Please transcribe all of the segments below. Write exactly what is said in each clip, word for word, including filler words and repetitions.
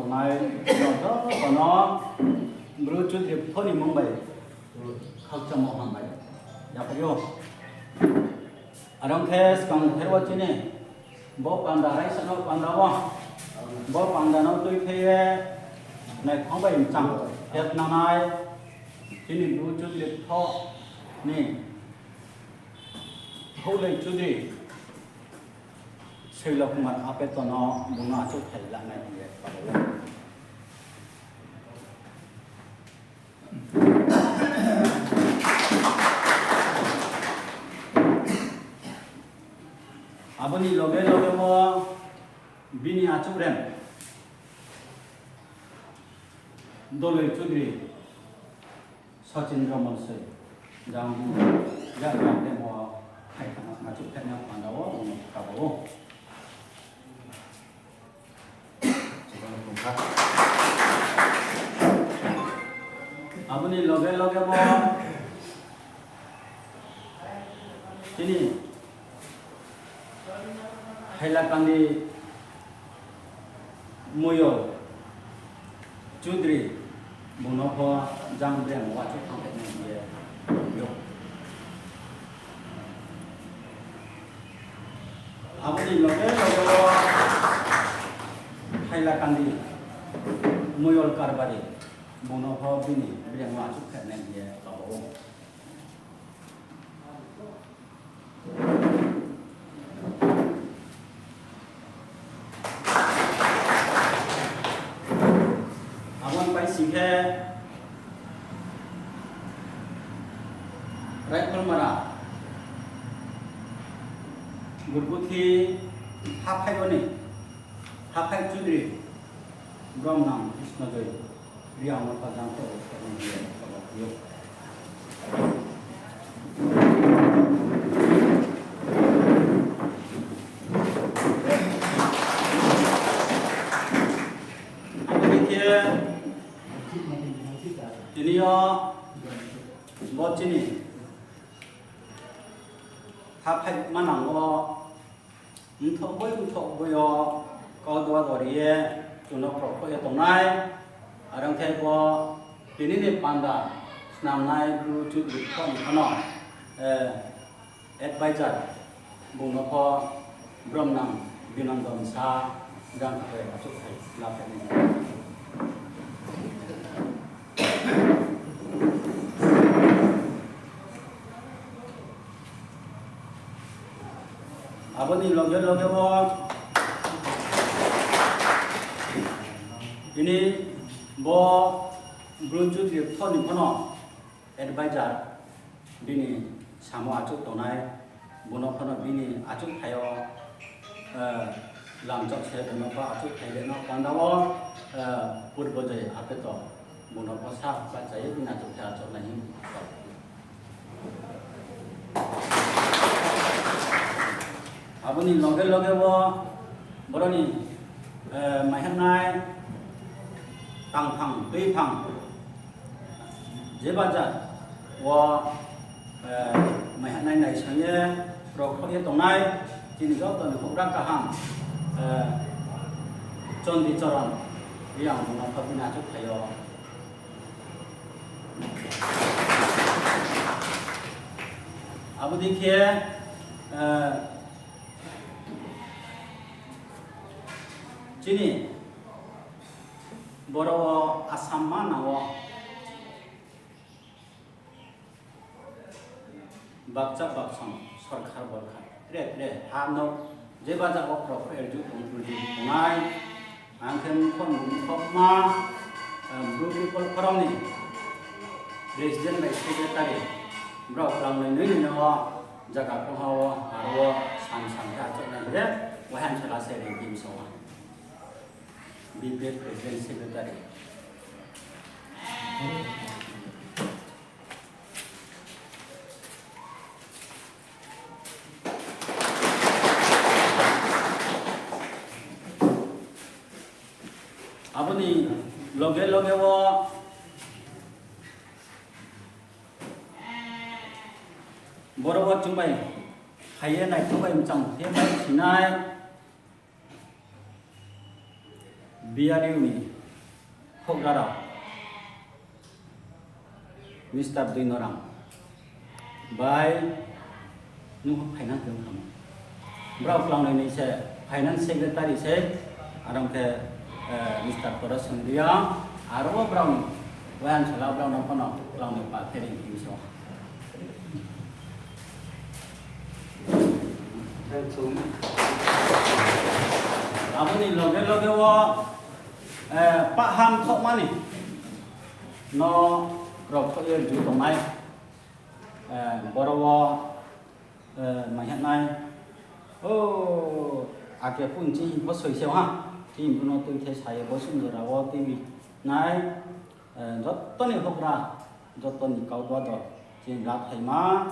Nai, joto no Bru Chudri Ptho ni mung bai khakchangmo hambai yaphai ou. Are ong khe skang ther wo chini bo panda raisa no panda wo, bo panda no tuiphai ye naithang bai mchang khe tnanai chini Bru Chudri Ptho ni Houlai Chudri Soilo Kumar Apeto no bung no achouhthai lanai hing ye kabo ou. Abo ni loge loge wo bini achouhrem Doloi Chudri Sachin Romal se jang bini jang jang demo hai thang achouhthai na panda wo bung no kabo ou. Abo ni loge loge wo chini Hailakandi Moyol Chudri bung no pho jang brem wo achouh thang khe nai hing ye ou. Abo ni loge loge wo Hailakandi Moyol Karbari bung no pho bini brem wo achouh khe nai hing ye kabo ou. Abo ni pai sing khe Raikholmara Gurguthi haphai wo ni haphai Chudri Bromnang Krishnojoi Reang no pho jang khe bo khe nai hing ye kabo ou. Abo dei khe tini yo bo chini haphai manang wo mthoh boi mthoh boi yo kau dua do ri ye chung no krohkhoh ye tongnai. Are ong khe bo tini ni panda snamnai Bru Chudri Ptho ni pho no advisor bung no pho Bromnang Binondon sa jang khe achouhthai laphai nai. Abo ni loge loge wo tini bo Bru Chudri Ptho ni pho no advisor bini samo achouh tongnai, bung no pho no bini achouhthai yo lamchak se bung no pho achouhthai reno panda wo Purbojoy Apeto bung no pho sa bahcha ye bini achouhthai achouh nai hing Abo ni loge loge wo boro ni maihanai tangphang tuiphang je baja wo maihanai naisang ye rokhoh ye tongnai chini joto ni houhgra kaham Chondi Choron Reang bung no pho bini achouhthai yo. Abo dei khe chini boro wo Assam manang wo bakcha baksong sorkar borkar tre tre ha no je baja wo krok erju tong tuju tongnai, ang khe mkhok mkhokma Bru People Forum ni president bai secretary brao klangnoi noi ni no zaga kongha wo aro wo sam sam khe achouhnai hing ye wahan sala se ring kim song ha. B P F president secretary. Abo ni loge loge wo boro wo chung bai phai ye naithok bai mchang khe mai sinai B R U ni Houhgra rao, Mister Duinoram bai nung pho finance tong khamo. Brao klangnoi ni se finance secretary se, aro khe, eh, Mister Toroson Reang, aro wo brao ni wayan sala brao no pho no klangnoi pa khe ring khe so. Abo ni loge loge wo, eh, paham thohmani no rao thoh ye ju tongnai, eh, boro wo, eh, mai hah nai. O, ake pun chini pho soi se ha. Chini pho no tui the sa ye bo sung jora wo tui nai. Eh, joto ni houhgra, joto ni kau dua do, chini lathaima,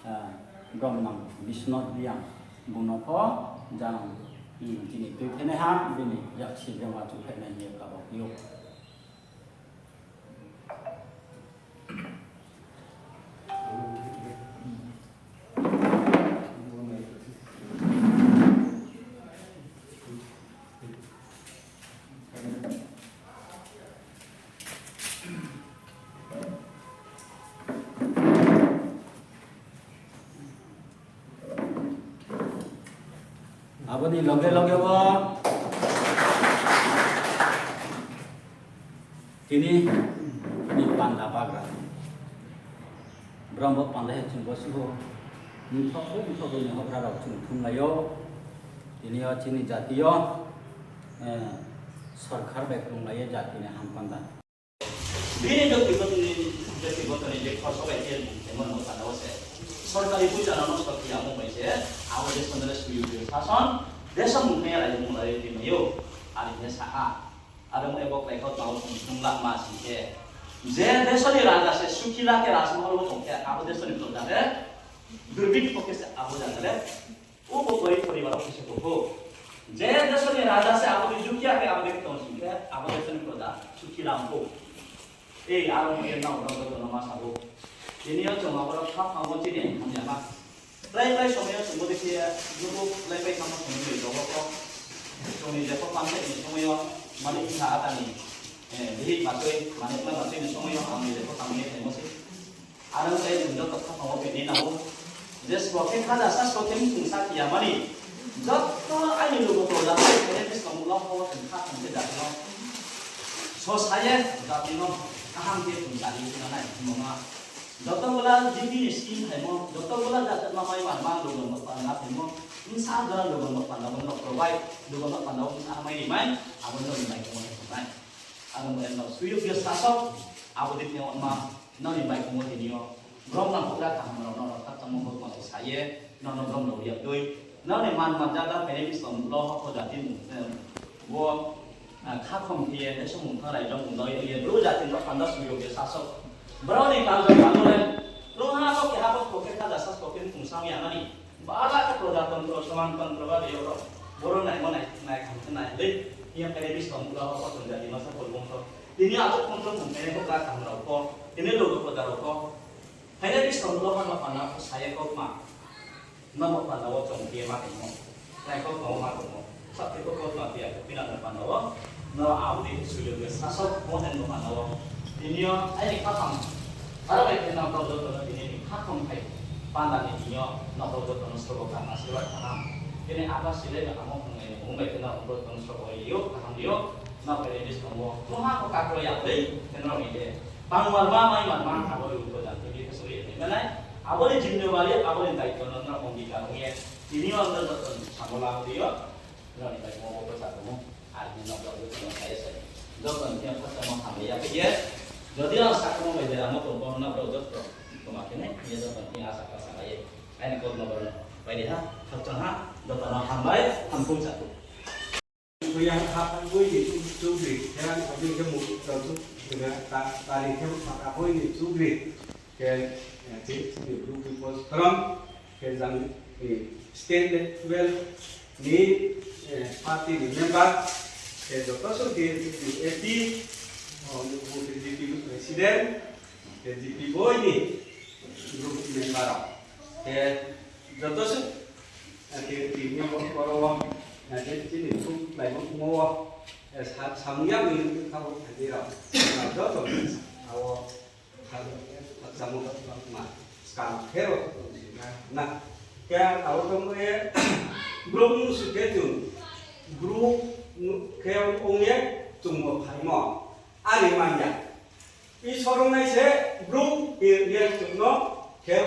eh, bromnang Biswanath Reang, bung no pho jang, hmm, chini tui phainaiha, bini yaksi bema chu phainai hing ye kabo phi ou. Abo ni loge loge wo tini ni panda bagra. Brao bo panda he chung bo suh ou. Mthoh, mthoh ni houhgra rao chung thumlai ou. Tini yo chini jati yo, eh, sorkar bai krunglai ye jati ni ham panda. Bini jati bo tini, jati bo tini je khoso bai khe bung khe mo panda wo se. Sorkari poicha no nosto khe yamo bai se, abo deso ni le suyogi sason, deso mung khe ya lai mung lai tini yo, ari hing ye sa ha. Aro mung ebo kláikho tma wo chung sung lama sing khe, je deso ni raja se sukhi la khe rajmahal wo tong khe, abo deso ni proja le durbikho khe se abo jaga le, ubo gorib poribar wo khe se tong ou. Je deso ni raja se abo ni dukia khe abo dei khe tong sing khe, abo deso ni proja sukhi la ong ou. Ei, aro mung ye nrao joto no ma sa ou. Tini yo chung abo rao khaphang wo chini hamya ma. Klái klái somoi yo chung bo dei khe, nubu klái klái thanngmo somoi ni rao wo pho, chung ni jepho pamthai ni somoi yo, mani bkha ata ni, eh, bihih batoi, mani bkha batoi ni somoi yo, ang ni jepho tangmo ni phaimo se. Aro khe chung joto khaphang wo phainai nang ou. Je sbo khe khaja sa, sbo khe mphung sa khe ya mani. Joto aini lugu proja phai khe buskang wo pho chung khaphang khe jati no. So sa ye jati no kaham khe chung jati no nai hingmo ma. Joto bela G P ni scheme phaimo, joto bela jati no mai man ma lugu no panda phaimo. Bsa jora lugu no panda bo no provide, lugu no panda wo bsa mai ri mai, abo no ni mai khe mo khe nai. Ano mo no suyog ye sasok, abo dei khe ma, nrao ni bai khe mo tini yo. Brom nang houhgra kaham rao no, rao kha tangmo bo tma sa ye, nrao no brom rao ya doi. Nrao ni man manjada phainai buskang wo ho pho jati mung, eh, wo, ah, khakhom khe ye, nai somung thanng rai jang mung no ye, ye, bru jati no panda suyog ye sasok. Brao ni kal jang panda le, rung ha pho keha pho khe khaja sasok khe mung sang ya mani. Bala khe proja tantro, saman tantro ba biyok rao. Boro naimo nai, nai kham khe nai dei. Hing ye khe buskang wo ho pho tong jati masa pho bung so. Tini abo tantro mung khe houhgra kaham rao pho. Tini lugu proja rao pho. Phainai buskang wo ha no panda pho sa ye kautma. Nrao no panda wo chung khe ma tongmo. Nai kautma wo ma tongmo. Sakhe ko kautma khe ya khe pina no panda wo. Nrao abo dei khe suyog ye sasok mo hen no panda wo. Tini yo aini khaphang. Aro bai khe nrao joto no tini ni khakhom phai panda ni tini yo nrao joto no srogo kaham asirbad kaham. Tini apa sile no amo phungnai ni mung bai khe nrao joto no srogo yo kaham yo. Nrao phainai buskang wo. Nung ha ko kakro ya dei. Khe nrao ni de. Tangmar ma, mai mar ma, abo ni upo jang khe bikhe sori ye nai manai. Abo ni jimnobari, abo ni daityo no nrao ongikar ong ye. Tini yo nrao joto ni samo lama di yo. Nrao ni bai mo bo procha tongmo. Ar ni nrao joto no sai sai. Joto ni khe khakchangmo hambai ya khe ye. Jodi ang sakmo bai deramo tong bo nrao joto. Toma khe nai, ye joto ni asa kasa lai ye. Aini kok no boro no. Bai de ha, khakchang ha, joto no hambai, hamphung sa tu. Yang ha boi ni chudri, yang aboi khe mu, ta, ta, tari khe mu, aboi ni chudri, khe, eh, khe, khe, Blue People's Front, khe jang, eh, state level ni, eh, party ni member, khe joto so khe, khe A P, oh, khe G P president, khe G P boi ni group member, khe joto so, eh, khe, khe, boro, eh, khe, chini group laimo, mo, Sa-, samung ya ni kau thani rao. Joto ni sa-, ao, sa-, samo ma, skang khe rao na. Khe abo tongmo ye, brouh mnusu khe chung, brouh khe ong ye, chung bo phaimo. Are man ya. Isor ong nai se brouh, ye, ye chung no khe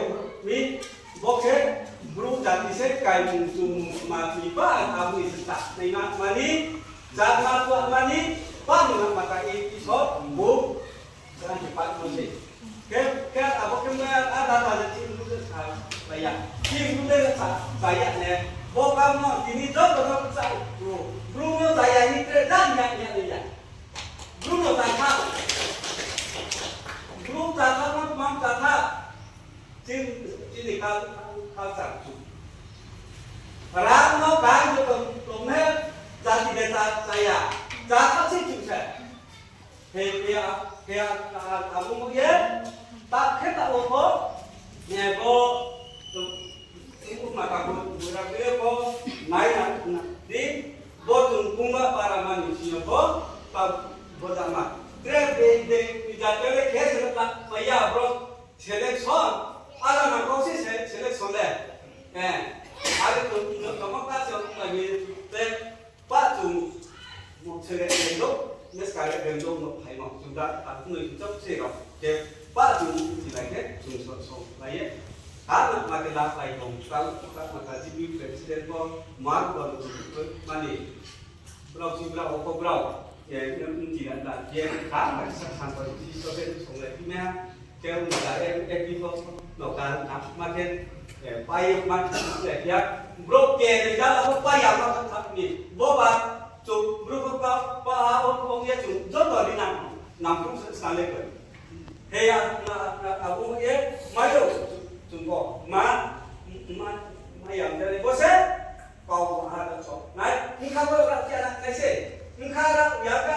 mi, bo khe brouh jati se kaimung chung ma ti ba, abo ni se ta nai ma, mani, jat ma tuah mani, pa ni ma ta i, Isor, bo, jati pa mo se. Khe, khe abo khe ma, a da da le chini brouh de sa, ba ya. Chini brouh de sa, sa ya ne. Bo kam no, tini joto no sa, brouh, brouh no sa ya ni tre, dan ya, ya, ya. Bru no ta tha. Bru ta tha, ma, ma ta tha. Chin, chini kal, kal sa chu. Rang no kai no tong, tong he, jati de ta, ta ya. Ta tha si chu se. He, he, he, a, a, a, mo ye. Ta khe ta o ko. Ne ko. Tung ma ka bo, bo ra ke bo, nai na, na, di, bo tung kung ma para ma ni si yo bo, pa, bo da ma. Tre de, de, ni ja tre de ke se la, pa ya bro, selection. Ala na ko si se, selection le. Eh, ale tung, tung, tung ma ka se, ma ni, te, Pa chung, mo sere rendo, neskare rendo no phaimo, chung da, a, noi chok se rao. Ke, pa chung, ti lai ke, chung so, so, lai ye. Ha, na, ma ke la, lai tong, ta, ta, ma ka, G B president ko, mar ko, mani. Brao, chung brao, ko brao. Ye, ye, ti lai, la, ye, ha, ma, sa, sa, ko, si, so, se, so, lai, ti, me, ha. Khe ong da, e, e, pi pho, no ka, ka, ma khe, e, pai, ma, e, ya, bro, ke, re, da, la, pho, pai, ya, ma, ka, ka, ni, bo, ba, chu, bro, pho, pa, pa, ha, ong, ong, ye, chu, joto ni nang, nang, chu, sa, sa, le, ko. He, ya, na, na, a, ong, ye, ma, yo, chu, chu, ko, ma, ma, ma, ya, de, bo, se, Kau bo ha da chok nai, ongkha bo ra tia na nai se. Ongkha ra ya ka